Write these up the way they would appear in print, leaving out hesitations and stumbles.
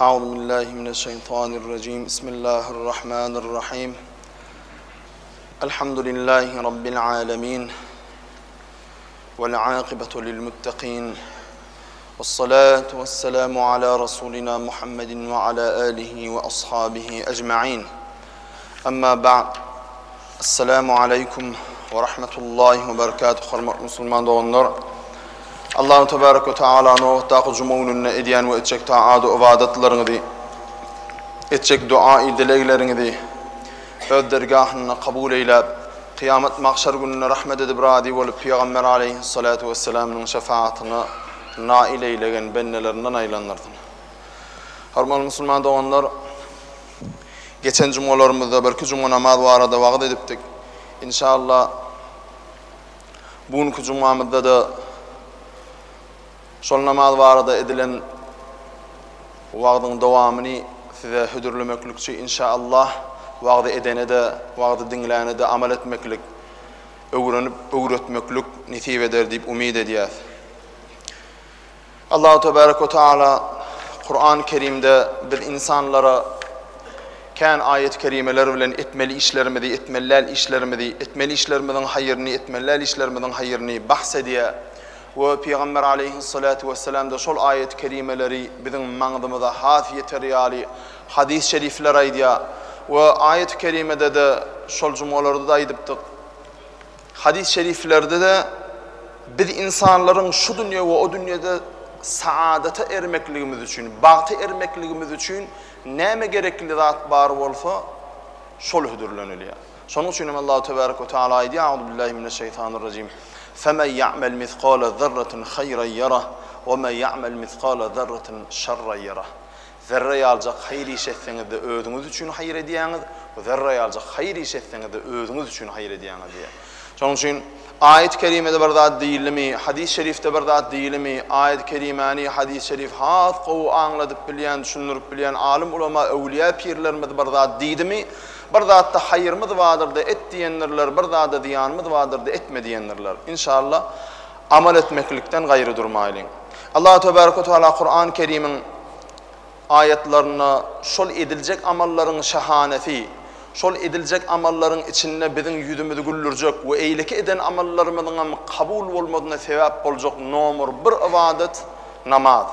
Euzu billahi mineşşeýtanirrajim. Bismillahirrahmanirrahim. Elhamdülillahi rabbil alamin. Vel akibetu lil muttaqin. Vessalatu vesselamu ala rasulina Muhammedin ve ala alihi ve ashabihi ecmaîn. Amma ba'd. Esselamu aleýkum we rahmetullahi we berekatuh hormatly musulman doganlar. Allahu tebarek we taala nobatdaky juma gününde edýän we etjek taat we ybadatlaryňyzy, etjek dua dilegleriňizi öz dergahynda kabul eýläp, kyýamat magşar gününde rahmet edip razy bolup Pygamber aleýhissalatu wesselamyň şefaatyna nail eýlegen bendelerinden aýlandyrsyn. Hormatly musulman doganlar, geçen jumalarymyzda birki juma namaz barada wagyz edipdik. Inşallah bu günki jumamyzda-da şol namaz barada edilen wagzyň dowamyny size hödürlemeklikçi inşallah wagzy edene-de, wagzy diňläne-de amal etmeklik, öwrenip öwretmeklik nesip eder diýip umyt edýäs. Allahu tebarek we taala Kuran Kerimde biz insanlara kän aýat kerimeler bilen etmeli işlerimizi, etmeli däl işlerimizi, etmeli işlerimiziň haýyryny, etmeli däl işlerimiziň haýyryny bahs edýär. We Pygamber aleýhissalatu wesselam-da şol aýat kerimeleri biziň maňzymyza has ýeter ýaly hadys şerifler aýdýar. We aýat kerimede-de şol jumalarda-da aýdypdyk. Hadys şeriflerde-de biz ynsanlaryň şu dünýe we o dünýede saadata ermekligimiz üçin, bagta ermekligimiz üçin näme gerekli zat bar bolsa, şol hödürlenilýär. Şonuň üçin hem Allahu tebarek we taala aýdýar, Auzubillahi mineşşeýtanirrajim. Femen ýa'mel miskala zerratin haýran ýarah, we men ýa'mel miskala zerratin şerran ýarah. Zerre ýaljak haýyr iş etseňiz-de özüňiz üçin haýyr edýäňiz, zerre ýaljak haýyr iş etseňiz-de özüňiz üçin haýyr edýäňiz diýýär. Şonuň üçin aýat-y kerimede bir zat diýildimi, hadys şerifde bir zat diýildimi, aýat-y kerimäni, hadys şerif has gowy aňladyp bilýän, düşündirip bilýän alym ulama, öwlüýä pirlerimiz bir zat diýdimi, bir zatda haýyrymyz bardyr-da et diýendirler, bir zada zyýanymyz bardyr-da etme diýendirler. Inşallah amal etmeklikden gaýry durmaýlyň. Allahu tebarek we taala Kuran Kerimiň aýatlarynda şol ediljek amallaryň şahanesi, şol ediljek amallaryň içinde biziň ýüzümizi güldürjek we eýleki eden amallarymyzyňam kabul bolmazyna sebäp boljak nomur bir ybadat namaz.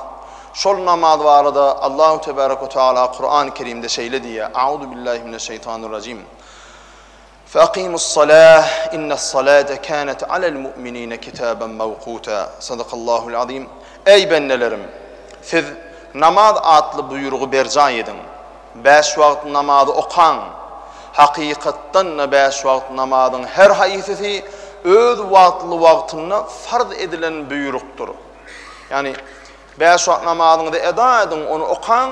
Şol namaz barada Allahu tebarek we taala Kuran Kerimde şeýle diýýär, Auzu billahi mineşşeýtanirrajim. Feakimus-salah, innes-salate kânet alel-mu'minîne kitâben mevkûtâ. Sadakallâhul azîm. Eý, bendelerim! Siz namaz atly buýrugy berjaý ediň. Bäş wagt namazy okaň. Hakykatdan-da bäş wagt namazyň her haýsysy öz wagtly-wagtynda farz edilen buýrukdyr. Ýagny, Bäş wagt namazyňyzy eda ediň, ony okaň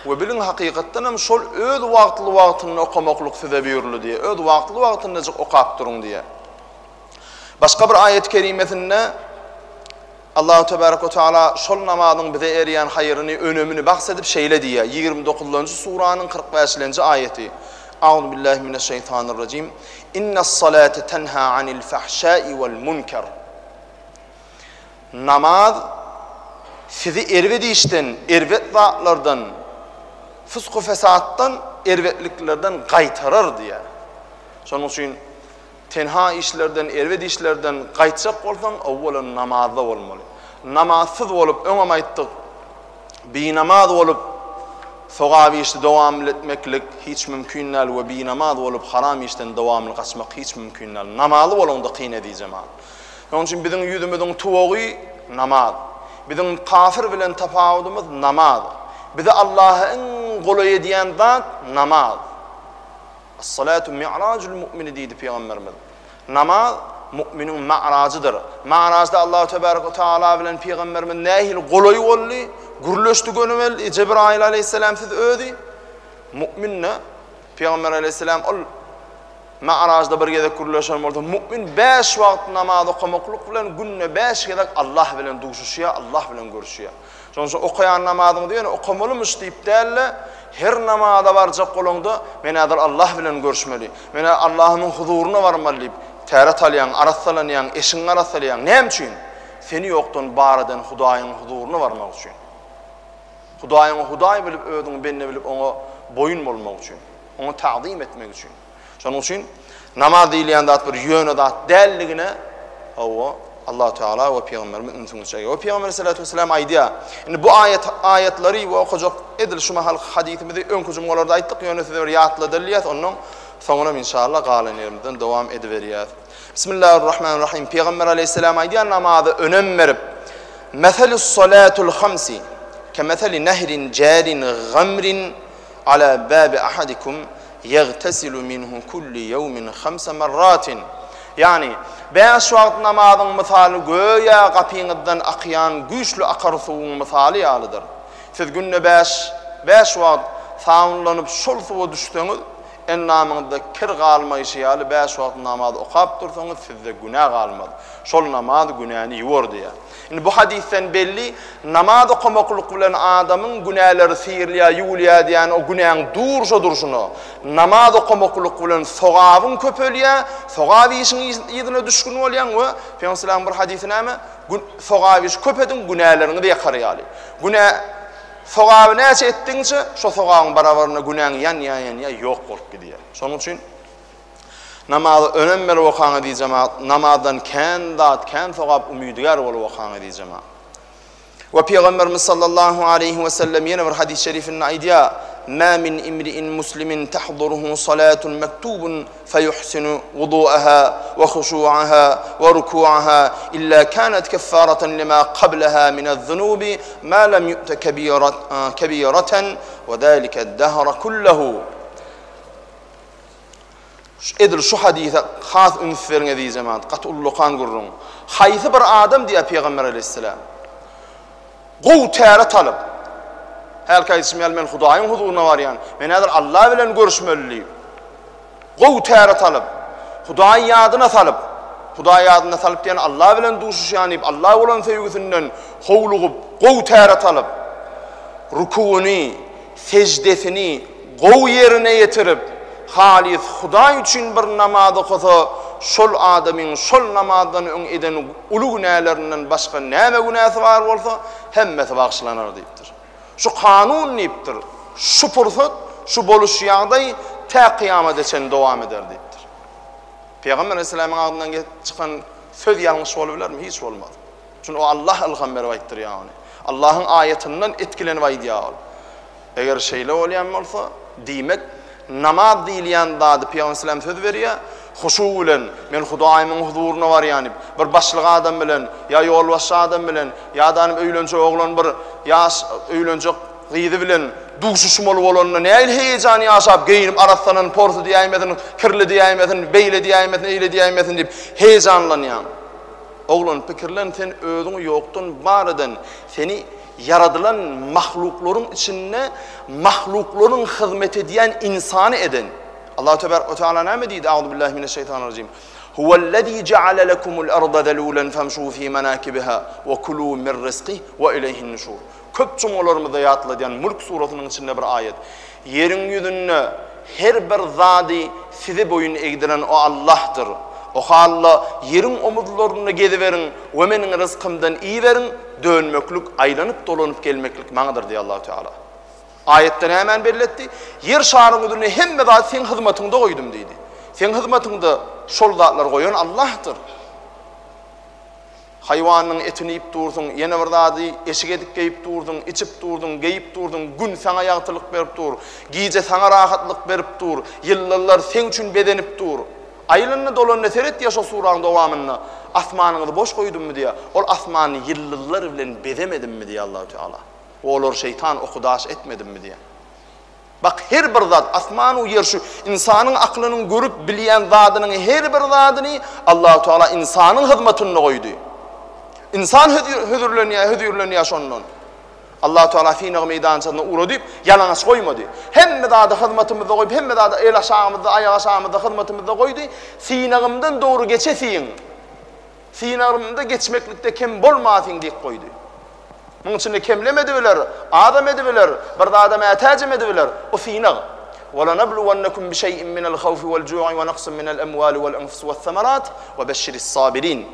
we biliň hakykatdan hem şol öz wagtly wagtynda okamaklyk size buýruldy diýýär. Öz wagtly wagtyndajyk okap duruň diýýär. Başga bir aýat kerimesinde Allahu tebarek we taala şol namazyň bize erýän haýryny, önemini bahs edip şeýle diýýär. 29-njy suranyň 45-nji aýaty. Auzu billahi mineşşeýtanirrajim. Innes-salate tenha anil fahşai wal munkar. Namaz sizi erbet işden, erbet zatlardan, fysku-fesatdan, erbetliklerden gaýtarar diýýär. Şonuň üçin tenha işlerden, erbet işlerden gaýtjak bolsaň, owwala namazda bolmaly. Namazsyz bolup, öňem aýtdyk, binamaz bolup sogap işi dowamly etmeklik hiç mümkin däl we binamaz bolup haram işden dowamly gaçmak hiç mümkin däl. Namazly bolaňda kyn edijemant. Şonuň üçin biziň ýüzümiziň tuwagy namaz. Biziň kafir bilen tapawudymyz namaz. Bizi Allaha iň golaý edýän zat namaz. As-salatu mi'rajul mu'mini diýdi pygamberimiz. Namaz mu'miniň ma'rajydyr. Ma'rajda Allahu tebaraka we taala bilen pygamberimiz nähili golaý boldy? Gürleşdi gönümel Jebraýyl aleýhissalam siz özi. Mu'min-de pygamber aleýhissalam ol Ma'rajda bir gezek gürleşen bolsa, mu'min bäş wagt namaz okamaklyk bilen günde bäş gezek Allah bilen duşuşýar, Allah bilen görüşýär. Şonuň üçin okaýan namazyňyzy ýöne okamalymyş diýip däl-de, her namaza barjak bolaňda, men häzir Allah bilen görüşmeli, men häzir Allahymyň huzuryna barmaly diýip, täret alýaň, arassalanýaň, eşigiňi arassalaýaň. Näme üçin? Seni ýokdan bar eden Hudaýyň huzuryna barmak üçin. Hudaýyňy Hudaý bilip, özüňi bende bilip oňa boýun bolmak üçin. Oňa tagzym etmek üçin. Şonuň üçin namaz diýilýän zat bir ýöne zat däldigine, hawa, Allahu Teala we Pygamberimiz ünsüňizi çekýär. We Pygamber aleyhissalatu vesselam aýdýar. Indi bu aýat aýatlary we okajak edil şu mahalky hadysymyzy öňki jumgalarda aýtdyk, ýöne size bir ýatladylýas, ondan soňram inşallah galan ýerimizden dowam ediberýäs. Bismillahirrahmanirrahim. Pygamber aleyhisselam aýdýar namaza önem berip, Meselus salatul hamsi kemeseli nehrin jarin gamrin ala babi ahadikum Ýagtesilu minhu kulli ýewmin hamsa marratin. Ýagny, bäş wagt namazyň mysaly göýä gapyňyzdan akýan güýçli akar suwuň mysaly ýalydyr. Siz günde bäş, bäş wagt sabynlanyp şol suwa düşseňiz, endamyňyzda kir galmaýşy ýaly bäş wagt namaz okap dursaňyz sizde günä galmaz. Şol namaz günäni ýuwar diýýär. Indi bu hadysdan belli, namaz okamaklyk bilen adamyň günäleri syrylýar, ýuwulýar diýýän o günäň durşa durşuna, namaz okamaklyk bilen sogabyň köpelýär, sogap işiň yzyna düşgün bolýaň we Pygamber sallam bir hadysy näme? Gün sogap iş köp ediň, günäleriňizi ýakar ýaly. Günä sogaby näçe etdigiňçe, şo sogabyň barabarynda günäň ýanýar, ýanýar, ýok bolup gidýär. Şonuň üçin Namazy önem berip okaň eziz jemagat, namazdan kän zat, kän sogap umydygär bolup okaň eziz jemagat. We Pygamberimiz sallallahu aleýhi we sellem ýene bir hadys şerifinde aýdýar, Ma min imri'in muslimin tahduruhu salatun mektubun feyuhsinu wudu'aha we huşu'aha we ruku'aha illa kanat keffaratan lima qablaha minez-zunubi ma lam yu'te kebiratan we zalika ad-dahra kullahu. Edil şu hadysa has üns beriň eziz jemagat, gaty ullakan gürrüň. Haýsy bir adam diýýär Pygamber aleýhissalam, gowy täret alyp, hälki aýdyşym ýaly men Hudaýyň huzuryna barýan, men häzir Alla bilen görüşmeli diýip, gowy täret alyp, Hudaýy ýadyna salyp, Hudaýy ýadyna salyp diýen Alla bilen duşuşýan diýip, Alla bolan söýgüsinden howlugyp, gowy täret alyp, rukuwyny, seždesini gowy ýerine ýetirip, halys Hudaý üçin bir namaz okasa, şol adamyň şol namazdan öň eden uly günälerinden başga näme günäsi bar bolsa, hemmesi bagyşlanar diýipdir. Şu kanun diýipdir, şu pursat, şu boluş ýagdaý tä kyýamada çenli dowam eder diýipdir. Pygamber aleyhisselamyň agzyndan çykan söz ýalňyş bolubilermi? Hiç bolmaz. Çünki o Allah ylham berip aýtdyrýar ony. Allahyň aýatyndan etkilenip aýdýar ol. Eger şeýle bolýan bolsa, diýmek, namaz diýilýän zady Pygamber aleyhisselam söz berýär, huşu bilen, men Hudaýymyň huzuryna barýan diýip, bir başlyk adam bilen, ýa ýolbaşçy adam bilen, ýa-da öýlenjek oglan bir ýaş öýlenjek gyzy bilen duşuşmaly bolanda nähili heýejan ýaşap, geýinip arassalan porsy diýäýmesin, kirli diýäýmesin, beýle diýäýmesin, eýle diýäýmesin diýip heýejanlanýaň. Oglan, pikirlen, sen özüňi ýokdan bar eden, seni ýaradylan mahluklaryň içinde mahluklaryň hyzmat edýän ynsany eden. Allahu tebaraka we taala näme diýdi? Auzubillahi mineşşeýtanirrajim. Huwellezî jeale lekumul arda zelûlen femşû fî menâkibiha we kulû min rizkih we ileyhin nuşûr. Köp jumgalarymyzda ýatladýan Mulk surasynyň içinde bir aýat. Ýeriň ýüzünde her bir zady size boýun egdiren O Allahdyr. O halda ýeriň omuzlarynda geziberiň we Meniň ryzkymdan iýiberiň, dönmeklik, aýlanyp-dolanyp gelmeklik Maňadyr diýýär Allahu Teala. Aýatda nämäni belli etdi? Ýer şaryň ýüzünde hemme zady seň hyzmatyňda goýdum diýdi. Seň hyzmatyňda şol zatlary goýan Allahdyr. Haýwanyň etini iýip dursuň, ýene bir zady eşik edip geýip dursuň, içip dursuň, geýip dursuň, gün saňa ýagtylyk berip dur, gije saňa rahatlyk berip dur, ýyldyzlar seň üçin bezenip dur. Aýlanda dolanda seret diýýär şo suraň dowamynda, Asmanyňyzy boş goýdummy diýýär, ol asmany ýyldyzlar bilen bezemedimmi diýýär Allahu Teala. We olary şeýtan oky daş etmedimmi diýýär. Bak her bir zat, asman u ýer şu ynsanyň aklynyň görüp bilýän zadynyň her bir zadyny Allahu Teala ynsanyň hyzmatynda goýdy. Ynsan hözürlenýär, hözürlenýär şondan. Allahu Teala synag meýdançasyna ugradyp, ýalaňaç goýmady. Hemme zady hyzmatymyzda goýup, hemme zady el aşagymyzda, aýak aşagymyzda hyzmatymyzda goýdy. Synagymdan dogry geçesiň. Synagymda geçmeklikde kem bolmasyň diýip goýdy. Muň içinde kemlem edibiler, azam edibiler, bir zada mätäjem edibiler. O synag. Welenebluwennekum bişeýin minel hawfi wel ju'i we naksin minel emwali wel enfusi wes semerat we beşşiris sabirin.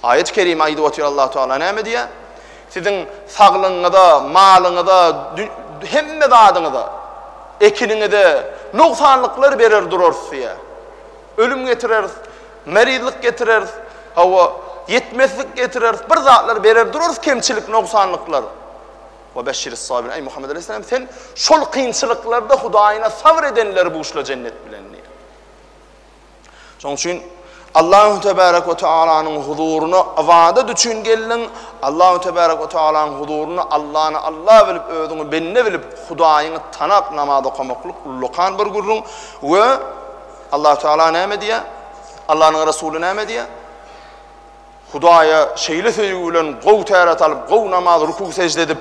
Aýat-y kerime aýdyp otyr Allahu Teala näme diýýär? Siziň saglygyňyza, malyňyza, hemme zadyňyza, ekiniňize nogsanlyklar berer durarys diýýär. Ölüm getireris, merizlik getireris, hawa, ýetmezlik getireris, bir zatlar berer durarys, kemçilik, nogsanlyklar. We beşşiris sabirin, eý Muhammet aleýhissalam, sen şol kynçylyklarda Hudaýyna sabyr edenleri buşla jennet bilen diýýär. Şonuň üçin Allahu tebarek we taalanyň huzuryna ybadat üçin geldiň. Allahu tebarek we taalanyň huzuryna Allany Alla bilip, özüňi bende bilip, Hudaýyňy tanap namaz okamaklyk ullakan bir gürrüň we Allahu teala näme diýýär? Allanyň Resuly näme diýýär? Hudaýa şeýle söýgi bilen gowy täret alyp, gowy namaz, ruku-sežde edip,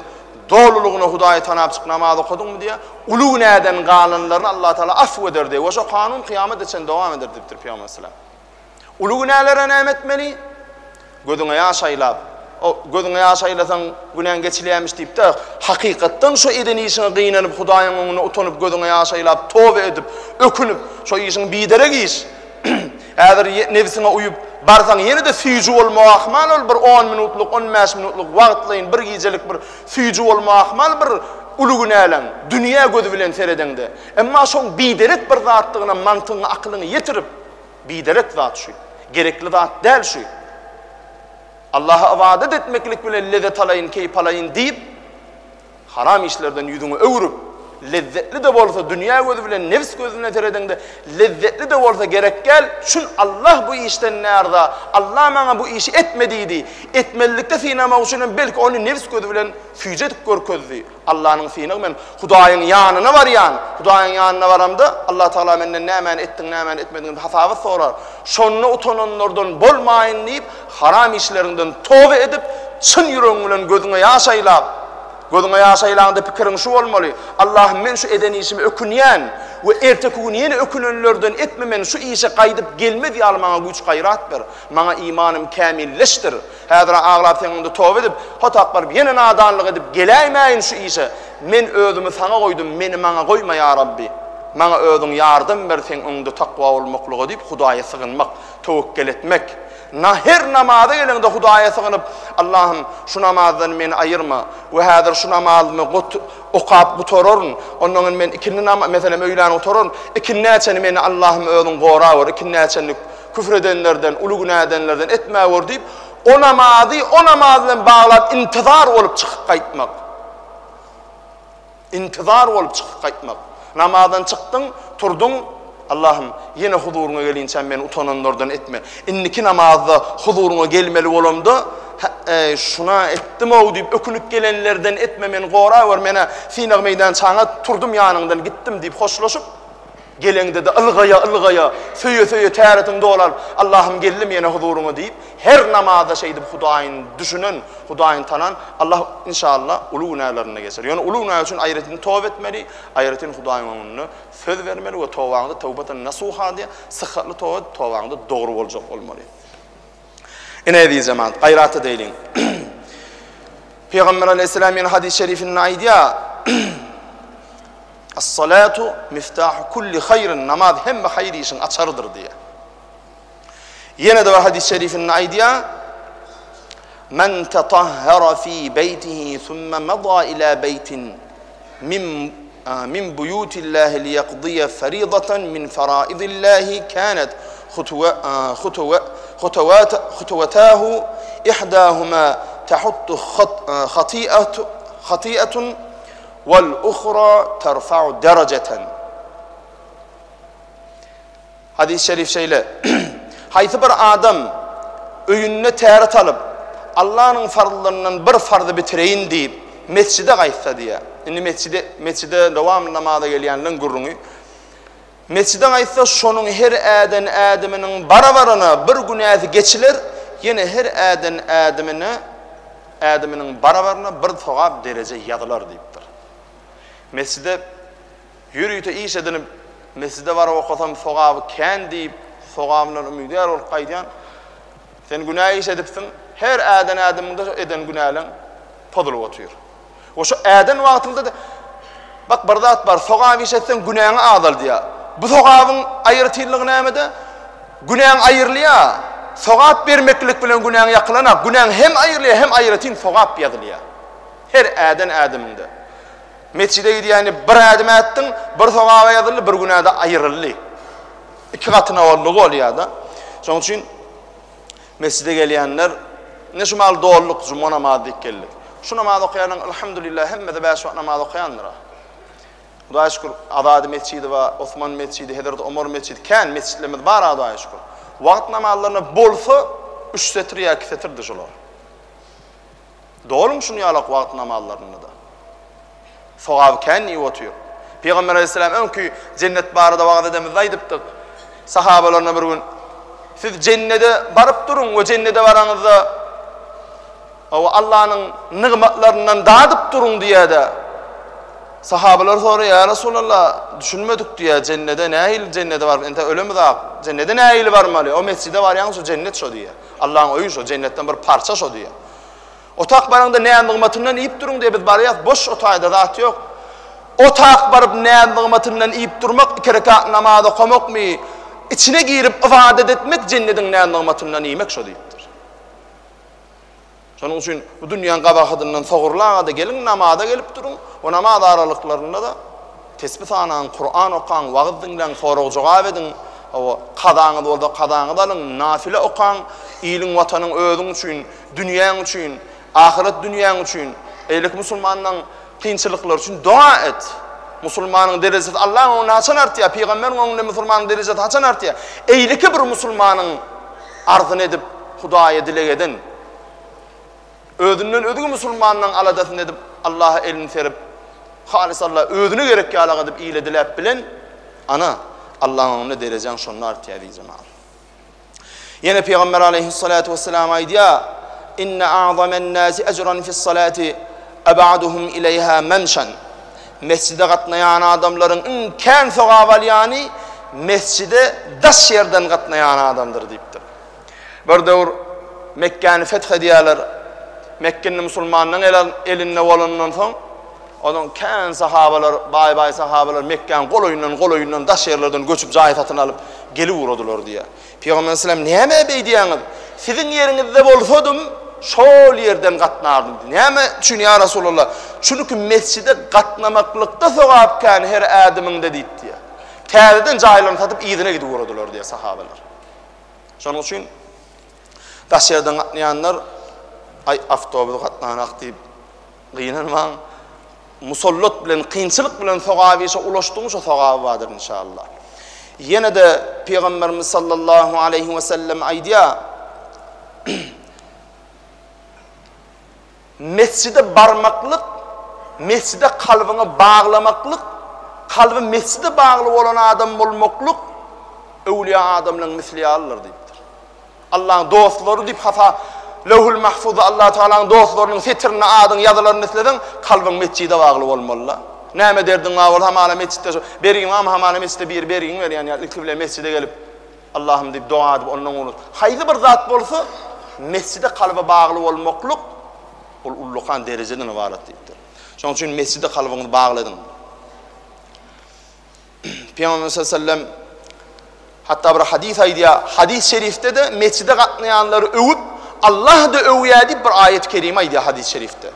dolulygyna Hudaýy tanap çyk namaz okadyňmy diýýär. Uly günäden galanlaryny Allatagala afw eder diýýär we şo kanun kyýamata çenli dowam eder diýipdir Pygamber aleyhisselam. Uly günälere näme etmeli? Gözüňe ýaş aýlap, o gözüňe ýaş aýlasaň günäň geçilýärmiş diýip-de, hakykatdan şo eden işiňe gynanyp Hudaýyň öňünde utanyp gözüňe ýaş aýlap toba edip, ökünip, şo işiň biderek iş, Häzir nebsiňe uýup, barsaň ýene-de süýji bolmagy ahmal ol bir on minutlyk, on bäş minutlyk wagtlaýyn bir gijelik bir süýji bolmagy ahmal bir uly günäleň, dünýä gözi bilen seredeňde. Emma şoň biderek bir zatdygyna mantygyňy, akylyňy ýetirip, biderek zat şu, gerekli zat däl şu. Allaha ybadat etmeklik bilen lezzet alaýyn, keýp alaýyn diýip, Haram işlerden ýüzüňi öwrüp, lezzetli-de bolsa dünýä gözi bilen, nebs gözi bilen seredeňde, lezzetli-de bolsa gerek däl, çün Allah bu işden närza, Allah maňa bu işi etme diýdi, etmezlikde synamak üçin hem belki ony nebs gözi bilen süýjedip görkezdi. Allanyň synagy men Hudaýyň ýanyna barýan, Hudaýyň ýanyna baramda Allah Tagala menden nämäni etdiň, nämäni etmediň diýip hasabat sorar. Şonda utananlardan bolmaýyn diýip, haram işleriňden toba edip, çyn ýüregiň bilen gözüňe ýaş aýlap, gözüňe ýaş aýlaňda pikiriň şu bolmaly, Allahym men şu eden işime ökünýän we erteki gün ýene ökünenlerden etme men şu işe gaýdyp gelmez ýaly maňa güýç-gaýrat ber, maňa imanym kämilleşdir, häzir-ä aglap seň öňüňde toba edip, hotap baryp ýene nadanlyk edip geläýmäýin şu işe, men özümi saňa goýdum, meni maňa goýma ýa Rabbi, maňa özüň ýardam ber seň öňüňde takwa bolmaklyga diýip Hudaýa sygynmak, töwekgel etmek. Na her namaza geleňde Hudaýa sygynyp, Allahym, şu namazdan meni aýyrma we häzir şu namazymy gut okap gutararyn, ondan hem men ikindi nama meselem öýlän gutararyn, ikindä çenli meni Allahym özüň gorawer, ikindä çenli küfür edenlerden, uly günä edenlerden etmäwer diýip, o namazy o namaz bilen baglap intizar bolup çykyp gaýtmak. Intizar bolup çykyp gaýtmak. Namazdan çykdyň, turduň, Allahym, ýene huzuryňa gelinçäm meni utananlardan etme. Indiki namazda huzuryňa gelmeli bolamda, Hä-äý, şuna etdim-ow diýip ökünip gelenlerden etme, meni gorawer, men-ä synag meýdançaňa turdum ýanyňdan gitdim diýip hoşlaşyp, geleňde-de ylgaýa-ylgaýa, söýe-söýe täretiňi dolaryp, Allahym geldim ýene huzuryňa diýip, her namazda şeýdip Hudaýyny düşünen, Hudaýyny tanan, Allah inşallah uly günälerini geçer. Ýöne uly günä üçin aýratyn toba etmeli, aýratyn Hudaýyň öňünde söz bermeli we tobaňda tawbatan nasuha diýýär, syhhatly toba edip tobaňda dogry boljak bolmaly. Ine eziz jemaat, gaýrat edeýliň. Pygamber aleyhisselam ýene hadys şerifinde aýdýar, As-salatu miftahu kulli haýrin, namaz hemme haýyr işiň açarydyr diýýär. Ýene-de bir hadys şerifinde aýdýar, Men tatahhara fi beýtihi summa mada ila beýtin min min buyutillahi liyaqdiya faridatan min faraidillahi kanat hutuwa hutuwat hutuwatahu ihdahuma tahuttu khati'atu khati'atun wal ukhra tarfa'u darajatan Hadys şerif şeýle, Haýsy bir adam öýünde täret alyp, Allanyň farzlaryndan bir farzy bitireýin diýip, mesjide gaýtsa diýýär. Indi mesjide, mesjide dowamly namaza gelýänleň gürrüňi. Mesjide gaýtsa, şonuň her äden ädiminiň barabaryna bir günäsi geçiler, ýene her äden ädimine, ädiminiň barabaryna bir sogap dereje ýazylar diýipdir. Mesjide Ýörite iş edinip, mesjide baryp okasam sogaby kän diýip, sogabyndan umydygär bolup gaýdýan. Sen günä iş edipsiň, her äden ädimiňde şo eden günäleň pozulyp otyr. We şo äden wagtyňda-da, bak bir zat bar, sogap iş etseň günäňi azaldýar. Bu sogabyň aýratynlygy nämede? Günäň aýrylýar. sogap bermeklik bilen günäň ýakylanak, günäň hem aýrylýar, hem aýratyn sogap ýazylýar. Her äden ädimiňde. Mesjide gidýäni bir ädim ätdiň, bir sogaba ýazyldy, bir günä-de aýryldy. Iki gatyna boldugy bolýar-da. Şonuň üçin mesjide gelýänler, ine şu mahaly dolduk, juma namazy diýip geldik. Şu namaz okaýanlaryň alhamdulillah hemmesi bäş wagt namaz okaýandyr-a. Hudaýa şükür, Azady mesjidi bar, Osman mesjidi, Hezreti Omar mesjidi, kän mesjitlerimiz bar-a Hudaýa şükür. Wagt namazlaryna bolsa üç setir ýa iki setirdi şular. Doluň şuny ýalak wagt namazlarynda-da. Sogaby kän diýip otyr. Pygamber aleyhisselam öňki jennet barada wagyz edemizde aýdypdyk. Sahabalaryna bir gün Siz jennede baryp duruň we jennede baraňyzda Hawa, Allanyň nygmatlaryndan dadyp duruň diýýär-de. Sahabalar soraýar, Ýa Resulallah, düşünmedik diýýär, jennede nähili jennede baryp, entek ölemizak, jennede nähili barmaly? O mesjide barýaň şo jennet şo diýýär. Allaň öýi şo, jennetden bir parça şo diýýär. Otak baraňda näz-nygmatyndan iýip duruň diýýär, biz barýas, boş o taýda zat ýok. Otak baryp näz-nygmatyndan iýip durmak, iki rekat namaz okamakmy, içine girip ybadat etmek jennediň näz-nygmatyndan iýmek şo diýipdir. Şonuň üçin bu dünýäň gabahadyndan sogurlaga-da geliň, namaza gelip duruň we namaz aralyklarynda-da tesbi sanaň, Kuran okaň, wagyz diňläň, sorag-jogap ediň, hawa, kazaňyz bolsa kazaňyzy alyň, nafile okaň, iliň, watanyň, özüň üçin, dünýäň üçin, ahyret dünýäň üçin, eýleki musulmanlaň kynçylyklary üçin doga et. Musulmanyň derejesi Allaň öňünde haçan artýar? Pygamberiň öňünde musulmanyň derejesi haçan artýar? Eýleki bir musulmanyň arzyny edip, Hudaýa dileg eden, özünden özge musulmanyň aladasyny edip, Allaha elini serip, halys Alla özüne gerek ýalak edip ile diläp bilen, ana, Allaň öňünde derejäň şonda artýar diýjemag. Ýene Pygamber aleýhissalatu wessalam aýdýar, Inne a'zamen-nasi ejran fis-salati eb'aduhum ileýha memşan. Mesjide gatnaýan adamlaryň iň kän sogap alýany mesjide daş ýerden gatnaýan adamdyr diýipdir. Bir döwür Mekgäni feth edýärler. Mekke indi musulmanlaryň elinde bolandan soň, onuň kän sahabalar, baý-baý sahabalar Mekgäň golaýyndan, golaýyndan daş ýerlerden göçüp jaý satyn alyp gelip ugradylar diýýär. Pygamber aleyhisselam näme beýdýäňiz? Siziň ýeriňizde bolsadym, şol ýerden gatnardym. Näme üçin ýa Resulallah? Çünki mesjide gatnamaklykda sogap kän her ädimiňde diýip diýýär. Täzeden jaýlaryny satyp yzyna gidip ugradylar diýýär sahabalar. Şonuň üçin daş ýerden gatnaýanlar aý awtobus gatnanak diýip gynanmaň. Musallat bilen, kynçylyk bilen sogap işe ulaşdygyň şo sogaby bardyr inşallah. Ýene-de Pygamberimiz sallallahu aleýhi we sellem aýdýar, Mesjide barmaklyk, mesjide kalbyňy baglamaklyk, kalby mesjide bagly bolan adam bolmaklyk öwlüýä adamlaryň misli ýalydyr diýipdir. Allaň dostlary diýip hasa Lewhül Mahfuzda Allah Tagalaň dostlarynyň setirinde adyň ýazylaryny isleseň, kalbyň metjide bagly bolmaly-da. Näme derdiň bar bolsa hamala metjitde şo bergiň barmy hamala metjitde biri bergiňi berýän ýaly ilki bilen metjide gelip Allahym diýip doga edip ondan unut. Haýsy bir zat bolsa metjide kalby bagly bolmaklyk ol ullakan derejeden ybarat diýipdir. Şonuň üçin metjide kalbyňyzy bagly ediň. Pygamberimiz sallallahu aleyhi ve sellem hatda bir hadys aýdýar. Hadys şerifde-de mesjide gatnaýanlary öwüp, Allah-da öwýär diýip bir aýat-y kerime aýdýar hadys şerifde.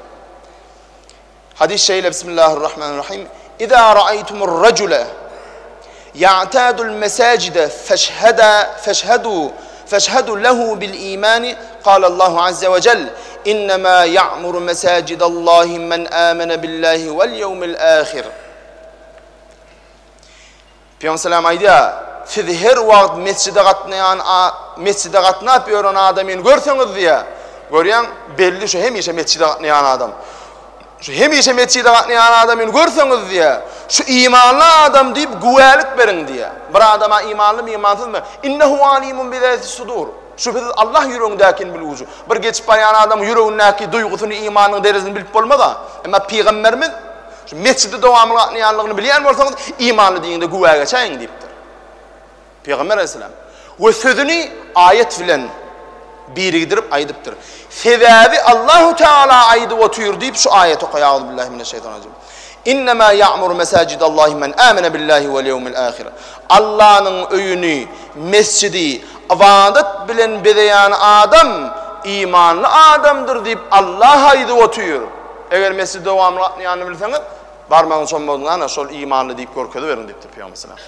Hadys şeýle Bismillahirrahmanirrahim. Iza ra'aytumur rajula ya'tadul mesajide feşheda feşhadu feşhadu lehu bil imani qala Allahu azza ve cel innema ya'muru mesacidallahi men amene billahi vel yevmil ahir. Pygamber salam aýdýar, Siz her wagt mesjide gatnaýan, mesjide gatnap ýören adamyny görseňiz diýýär. Görýäň, belli şu hemişe mesjide gatnaýan adam. Şu hemişe mesjide gatnaýan adamyny görseňiz diýýär. Şu imanly adam diýip güwälik beriň diýýär. Bir adama imanlymy, imansyzmy? Innehu alimun bi zati sudur. Şübhesiz Allah ýüregiňdäkini bilgüji. Bir geçip barýan adamyň ýüregindäki duýgusyny, imanynyň derejesini bilip bolmaz-a. Emma pygamberimiz Şu mesjide dowamly gatnaýanlygyny bilýän bolsaňyz, imanly diýiňde güwä geçäýiň diýipdir. Pygamber aleyhisselam we sözüni aýat bilen birigdirip aýdypdyr. Sebäbi Allahu Teala aýdyp otyr diýip şu aýaty okaýar. Auzubillahi mineşşeýtanirrajim. Innema ya'muru mesajidallahi men amene billahi wel ýewmil ahir. Allanyň öýüni, mesjidi. Ybadat bilen bezeýän adam imanly adamdyr diýip Allah aýdyp otyr. Eger mesjide dowamly gatnaýanyny bilseňiz, barmagyň çommagyny ana şol imanly diýip görkeziberiň diýipdir Pygamber aleyhissalam.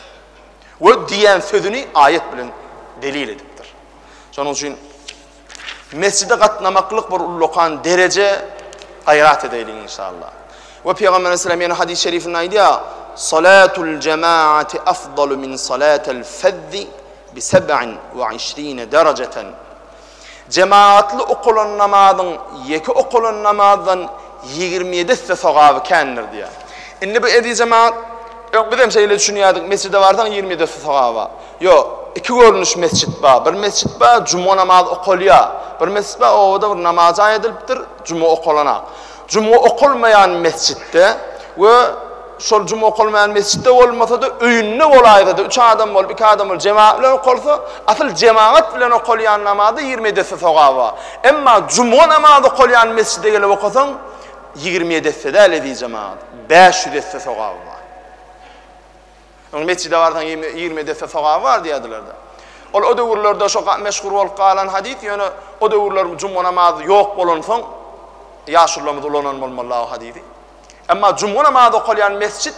We diýen sözüni aýat bilen delil edipdir. Şonuň üçin mesjide gatnamaklyk bir ullakan dereje gaýrat edeýliň inşallah. We Pygamber aleyhissalam ýene hadys şerifinde aýdýar, Salatul jemaati afdalu min salatil fezzi bi seb'in we işrine derejeten. Jemagatly okalan namazyň ýeke okalan namazdan 27 esse sogaby kändir diýýär. Indi bu eziz jemagat, öň bizem şeýle düşünýärdik, mesjide barsaň 27 esse sogaby bar. Ýok, iki görnüş mesjit bar. Bir mesjit bar, juma namazy okalýar. Bir mesjit bar, obada bir namaz jaý edilipdir, juma okalanak. Juma okalmaýan mesjitde we şol juma okalmaýan mesjitde bolmasa-da, öýünde bolaýsa-da, üç adam bolup, iki adam bolup, jemagat bilen okalsa, asyl jemagat bilen okalýan namazda 27 esse sogaby bar. Emma juma namazy okalýan mesjide gelip okasaň, 27 esse däl, eziz jemagat, 500 esse sogaby bar. Öň metjide barsaň 27 esse sogaby bar diýerdiler-de. Ol o döwürlerde şo meşhur bolup galan hadys, ýöne o döwürler juma namazy ýok bolansoň ýaşulularymyz ulanan bolmaly o hadysy. Emma juma namazy okalýan mesjit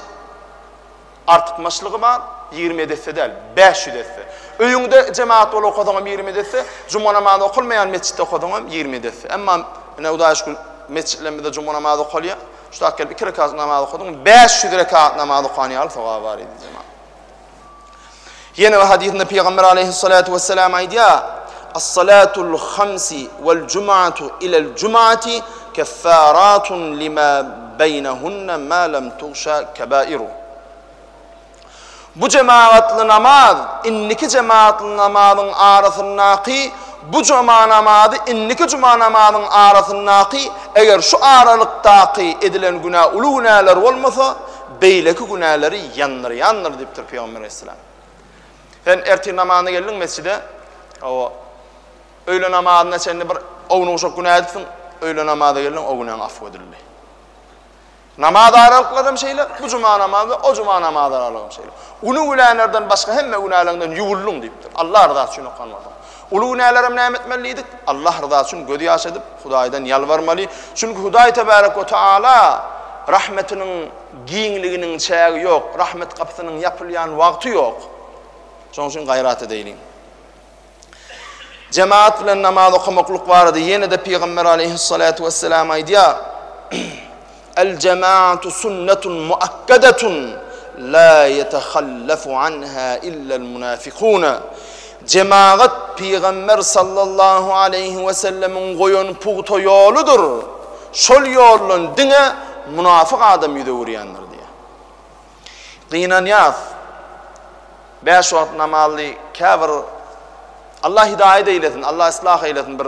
artykmaçlygy bar, 27 esse däl, 500 esse. Öýüňde jemagat bolup okasaňam 27 esse, juma namazy okalmaýan mesjitde okasaňam 27 esse. Emma ine Hudaýa şükür mesjitlerimizde juma namazy okalýar. Şu zat gelip iki rekat namaz okadyň, 500 rekat namaz okan ýaly sogaby bar idi jemaat. Ýene bir hadysynda Pygamber aleyhissalatu vesselam aýdýar: As-salatul hamsi wal jum'atu ilal jum'ati keffaratun lima beýnehunna ma lam tugşa kebairu. Bu jemagatly namaz indiki jemagatly namazyň arasyndaky bu juma namazy indiki juma namazyň arasyndaky eger şu aralykdaky edilen günä uly günäler bolmasa beýleki günäleri ýandyrýandyr diýipdir Pygamber aleyhisselam. Sen ertir namazyna geldiň mesjide, hawa, öýle namazyna çenli bir ownuk-uşak günä edipsiň, öýle namaza geldiň, o günäň afw edildi. Namaz aralyklaram şeýle, bu juma namazy, o juma namazy aralygam şeýle. Uly günälerden başga hemme günäleriňden ýuwuldyň diýipdir. Allah ryzasy üçin okan bolsaň. Uly günälerem näme etmeli diýdik? Allah ryzasy üçin göz ýaş edip, Hudaýdan ýalbarmaly. Çünki Hudaý tebarek we taala rahmetiniň giňliginiň çägi ýok, rahmet gapysynyň ýapylýan wagty ýok. Şonuň üçin gaýrat edeýliň. Jemaat bilen namaz okamaklyk barada ýene-de Pygamber aleýhissalatu wesselam aýdýar, El jemaatu sunnetun muakkadatun la ýetehallafu anha illel munafikun. Jemagat Pygamber sallallahu aleýhi wesellemiň goýan pugta ýoludyr. Şol ýoldan diňe munafyk adam ýüz öwürýändir diýýär. Gynanýas. Bäş wagt namazly käbir Allah hidaýat eýlesin, Allah islah eýlesin bir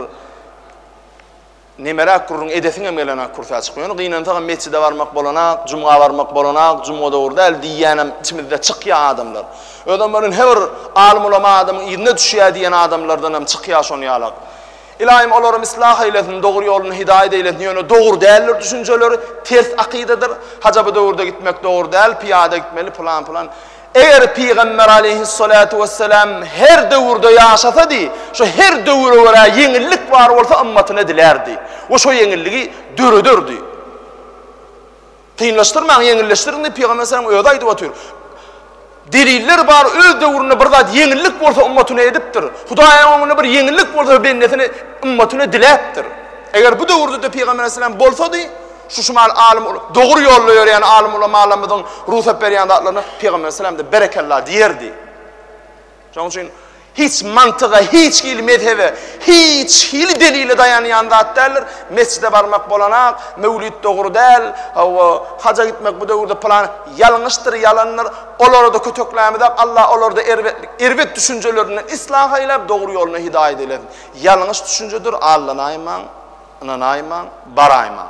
nemeräk gürrüň edesiňem gelenak kürsä çykyp. Ýöne gynansagam mesjide barmak bolanak, jumga barmak bolanak, jumga dogry däl diýýänem içimizde çykýar adamlar. Özem welin her bir alym ulama adamyň yzyna düşýär diýen adamlardanam çykýar şon ýalak. Ylaýym olaram islah eýlesin, dogry ýoluna hidaýat eýlesin, ýöne dogry däldir düşünjeleri, ters akydadyr, haja bu döwürde gitmek dogry däl, pyýada gitmeli pylan pylan. Eger Pygamber aleýhissalatu wessalam her döwürde ýaşasady, şo her döwüre görä ýeňillik bar bolsa ymmatyna dilärdi we şo ýeňilligi dörederdi. Kynlaşdyrmaň, ýeňilleşdiriň diýip Pygamber aleyhisselam özi aýdyp otyr. Deliller bar, öz döwründe bir zat ýeňillik bolsa ümmatyna edipdir. Hudaýyň öňünde bir ýeňillik bolsa bendesine, ümmatyna diläpdir. Eger bu döwürde-de Pygamber aleyhisselam bolsady, şu şumal alym, dogry ýolda ýöreýän alym ulamalarymyzyň rugsat berýän zatlaryna Pygamber aleyhisselam-da berekella diýerdi. Şonuň üçin hiç mantyga, hiç hili mezhebe, hiç hili delile daýanýan zat däldir. Mesjide barmak bolanak, möwlit dogry däl, hawa, haja gitmek bu döwürde pylan ýalňyşdyr, ýalandyr. Olary-da köteklämizok, Allah olary-da erbetlik, erbet düşünjelerinden islah eýläp, dogry ýoluna hidaýat eýlesin. Ýalňyş düşünjedir, aldanaýmaň, ynanaýmaň, baraýmaň.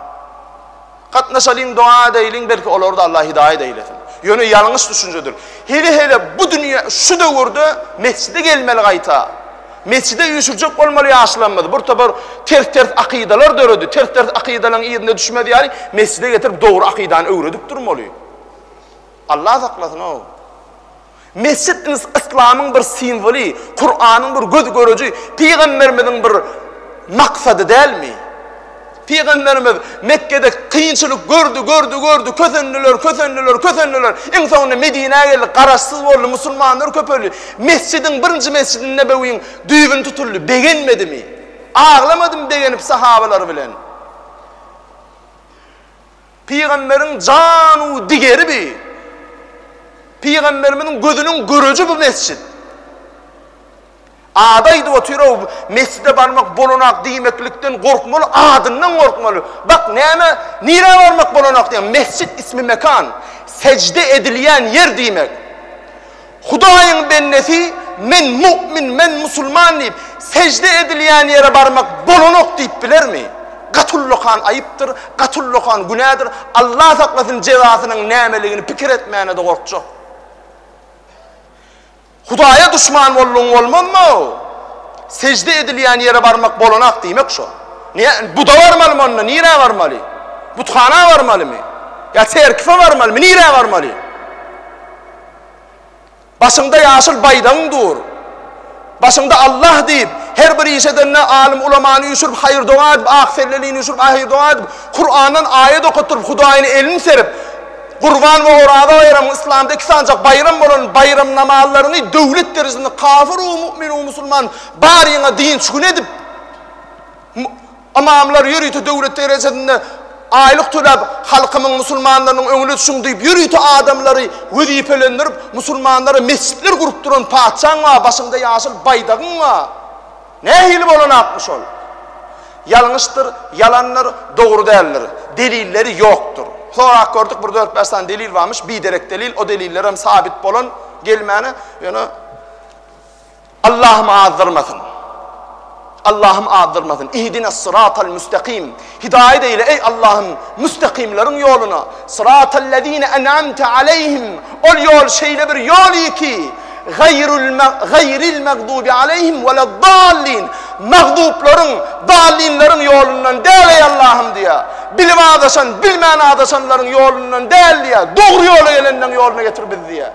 Gatnaşalyň doga edeýliň belki olary-da Allah hidaýat eýlesin. Ýöne ýalňyş düşünjedir. Hele-hele bu dünýe şu döwürde mesjide gelmeli gaýta. Mesjide üýşürjek bolmaly ýaşlarymyzy. Bir topar ters-ters akydalar döredi. Ters-ters akydalaryň yzyna düşmez ýaly mesjide getirip dogry akydany öwredip durmaly. Allah saklasyn-ow. Mesjit. Yslamyň bir simwoly, Kuranyň bir göz göreji, pygamberimiziň bir maksady dälmi? Pygamberimiz Mekgede kynçylyk gördi, gördi, gördi, kösendiler, kösendiler, kösendiler. Iň soňunda Medinä geldi, garaşsyz boldy, musulmanlar köpeldi. Mesjidiň birinji Mesjidi Nebewiň düýbüni tutuldy. Begenmedimi? Aglamadymy begenip sahabalary bilen? Pygamberiň jan-u digeri bi. Pygamberimiziň gözüniň göreji bu mesjit. Ady aýdyp otyr-ow, mesjide barmak bolanak diýmeklikden gorkmaly, adyndan gorkmaly. Bak, näme, nirä barmak bolanak diýýän, mesjit ismi mekan, sejde edilýän ýer diýmek. Hudaýyň bendesi men mu'min, men musulman diýip, sejde edilýän ýere barmak bolanok diýip bilermi? Gaty ullakan aýypdyr, gaty ullakan günädir, Allah saklasyn jezasynyň nämeligini pikir etmäne-de gorkjak. Hudaýa duşman boldugyň bolmazmy-ow? Sejde edilýän ýere barmak bolanak diýmek şo. Nä, buda barmalymy onda, nirä barmaly? Buthana barmalymy? Ýa çerkife barmalymy, nirä barmaly? Başyňda ýaşyl baýdagyň dur. Başyňda Allah diýip, her bir iş edende alym-ulamany üýşürip, haýyr-doga edip, ak sellelini üýşürip, haýyr-doga edip, Kurandan aýat okatdyryp, Hudaýyna elini serip, Gurban we Oraza baýramyň yslamda iki sanjak baýram bolan baýram namazlaryny döwlet derejesinde kafir-u mu'min-u musulman baryňa dynç güni edip, Ymamlar ýörite döwlet derejesinde aýlyk töläp, halkymyň musulmanlarynyň öňüne düşüň diýip, ýörite adamlary wezipelendirip, musulmanlara mesjitler gurup duran patyşaň bar, başyňda ýaşyl baýdagyň bar. Nähili bolanakmy şol? Ýalňyşdyr, ýalandyr, dogry däldir. Delilleri ýokdur. Sorap gördük, bir dört-bäş sany delil barmyş, biderek delil, o delillerem sabit bolan gelmäne, ýöne Allahym azdyrmasyn. Allahym azdyrmasyn. Ihdinas syratal müstakim. Hidaýat eýle eý Allahym müstakimleriň ýoluna. Syratal lezine en'amte aleýhim. Ol ýol şeýle bir ýol ki, gaýrul gaýril magdubi aleýhim weleddallin. Magduplaryň, dallinleriň ýolundan däl eý Allahym diýýär. Bilip azaşan, bilmän azaşanlaryň ýolundan däl diýýär. Dogry ýola gelenleň ýoluna getir bizi diýýär.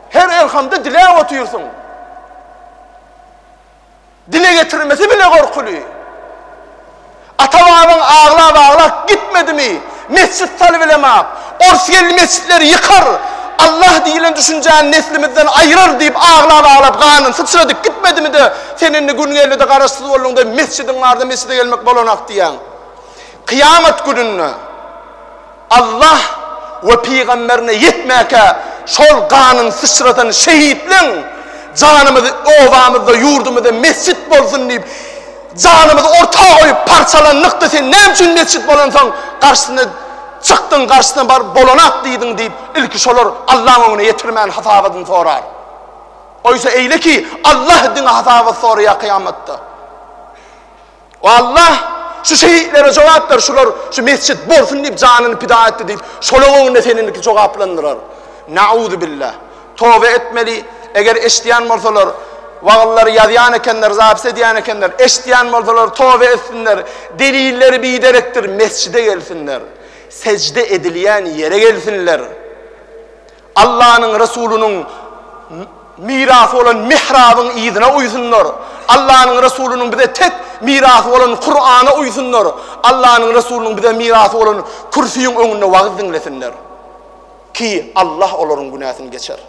Her elhamda diläp otyrsyň. Dile getirmesi bile gorkuly. Ata-babaň aglap-aglap gitmedimi? Mesjit salybilemak. Ors geldi mesjitleri ýykar. Allah diýlen düşünjäni neslimizden aýyrar diýip aglap-aglap ganyny syçradyp gitmedimi-de, sen indi gün geldi-de garaşsyz bolduň-da mesjidiň barda mesjide gelmek bolanak diýýäň. Kyýamat gününde. Allah we pygamberine ýetmäkä şol ganyny syçratan şehitleň janymyzy obamyzda ýurdumyzda mesjit bolsun diýip janymyzy orta goýup parçalanlykda sen näme üçin mesjit bolansoň garşysyna çykdyň garşysyna baryp bolanak diýdiň diýip ilki şolar Allaň öňüne ýetirmän hasabatyny sorar. Oýsa eýle ki Allah diňe hasabat soraýar kyýamatda. O Allah, şu şehitlere jogap ber, şular şu mesjit bolsun diýip janyny pida etdi diýip, şolaň öňünde seni indiki jogaplandyrar. Nauzubillah. Toba etmeli, eger eşidýän bolsalar, wagyzlary ýazýan ekenler, zapis edýän ekenler, eşidýän bolsalar toba etsinler, delilleri biderekdir, mesjide gelsinler. Sejde edilýän ýere gelsinler. Allanyň Resulynyň mirasy bolan mihrabyň yzyna uýsunlar. Allanyň Resulynyň bize tek mirasy bolan Kurana uýsunlar. Allanyň Resulynyň bize mirasy bolan kürsüýiň öňünde wagyz diňlesinler. Ki Allah olaryň günäsini geçer.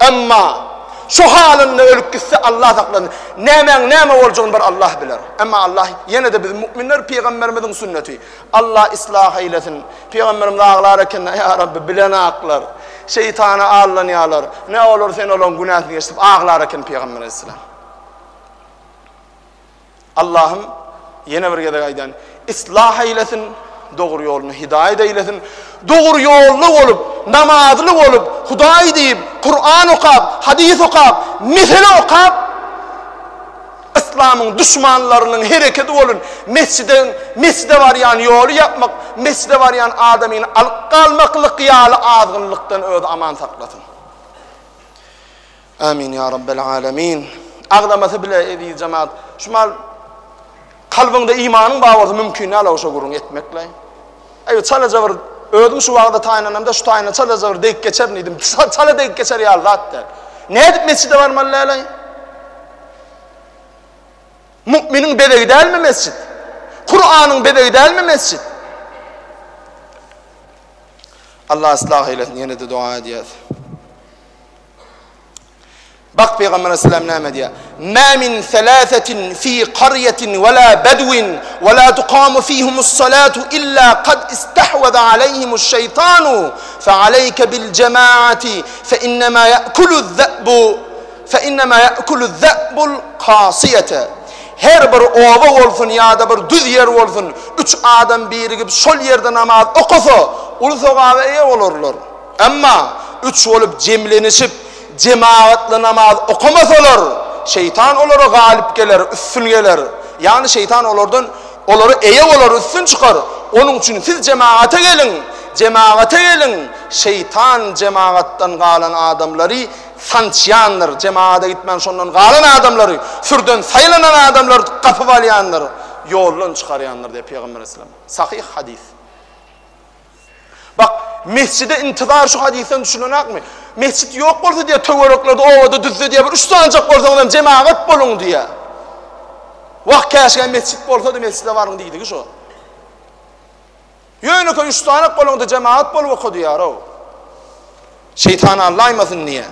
Emma şu halynda ölüp gitse Allah saklasyn. Nämäň näme boljagyny bir Allah biler. Emma Allah ýene-de biz mu'minler pygamberimiziň sünneti. Allah islah eýlesin. Pygamberimiz aglar eken, Ýa Rabbi, bilenaklar, şeýtana aldanýarlar. Ne olar sen olaryň günäsini geç diýip aglar eken Pygamber aleyhisselam. Allahym ýene bir gezek aýdýan, islah eýlesin, dogry ýoluna hidaýat eýlesin. Dogry ýolda bolup, namazly bolup, Hudaý diýip, Kuran okap, hadys okap, mesele okap, Yslamyň duşmanlarynyň hereketi bolan mesjide mesjide barýan ýoly ýapmak, mesjide barýan adamyny alyp galmaklyk ýaly azgynlykdan özi aman saklasyn. Amin ýa Rabbel alemin. Aglamasy bile eziz jemaat. Şu mal kalbyňda imanyň bar bolsa mümkin däl oşa gürrüň etmekle. Eý çalaja bir özüm şu wagta taýynlanamda şu taýyna çalaja bir degip geçerin diýdim. Çala degip geçer ýaly zat däl. Nädip mesjide barmaly däl-aý? Mu'miniň bezegi dälmi mesjit? Kuranyň bezegi dälmi mesjit? Allah yslah eylesin, ýene-de dua edýäs. Bak Pygamber aleyhisselam näme diýýär? Ma min thalathatin fi qaryatin wala badwin wala tuqamu fihimus salatu illa qad istahwaza alayhimuş şeytanu fa aleyke bil cemaati fe innema ya'kulu za'bu fe innema ya'kulu za'bul kasiyete Her bir oba bolsun ýa-da bir düz ýer bolsun, üç adam birigip şol ýerde namaz okasa, uly sogaba eýe bolarlar. Emma üç bolup jemlenişip, jemagatly namaz okamasalar, şeýtan olara galyp geler, üstün geler. Ýagny şeýtan olardan olara eýe bolar, üstün çykar. Onuň üçin siz jemagata geliň, jemagata geliň, şeýtan jemagatdan galan adamlary sançýandyr, jemagata gitmän şondan galan adamlary, sürden saýlanan adamlary gapyp alýandyr, ýoldan çykarýandyr diýýär Pygamber aleyhisselam. Sahyh hadys. Bak, mesjide intizar şu hadysdan düşünenakmy? Mesjit ýok bolsa diýýär, töwereklerde, obada, düzde diýýär, bir üç sanjak bolsaňyz hem jemagat boluň diýýär. Wah, käşgä mesjit bolsady, mesjide baryň diýdigi şo. Ýönekeý üç sanak boluň-da jemagat bolup oka diýýär-ow. Şeýtan aldaýmasyn diýýär.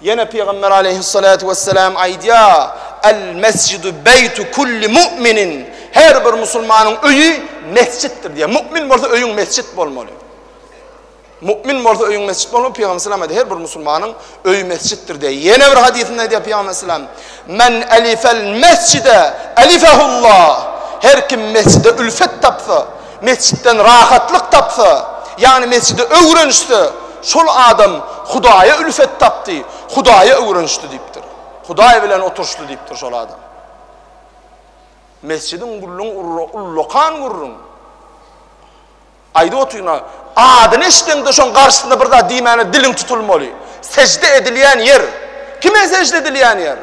Ýene Pygamber aleýhissalatu wesselam aýdýar, El mesjidu beýtu kulli mu'minin. Her bir musulmanyň öýi mesjitdir diýýär. Mu'min bolsa öýüň mesjit bolmaly. Mu'min bolsa öýüň mesjit bolmaly. Pygamber sallam aýdýar, her bir musulmanyň öýi mesjitdir diýýär. Ýene bir hadysynda aýdýar Pygamber sallam, Men elifel mesjide elifehullah. Her kim mesjide ülfet tapsa, Mesjitden rahatlyk tapsa, ýagny mesjide öwrenişse, şol adam Hudaýa ülfet tapdy, Hudaýa öwrenişdi diýipdir. Hudaý bilen oturyşdy diýipdir şol adam. Mesjidiň gürrüňi ullakan gürrüň. Aýdyp otyryn-a, adyny eşideňde şoň garşysynda bir zat diýmäne diliň tutulmaly. Sežde edilýän ýer. Kime sežde edilýän ýer?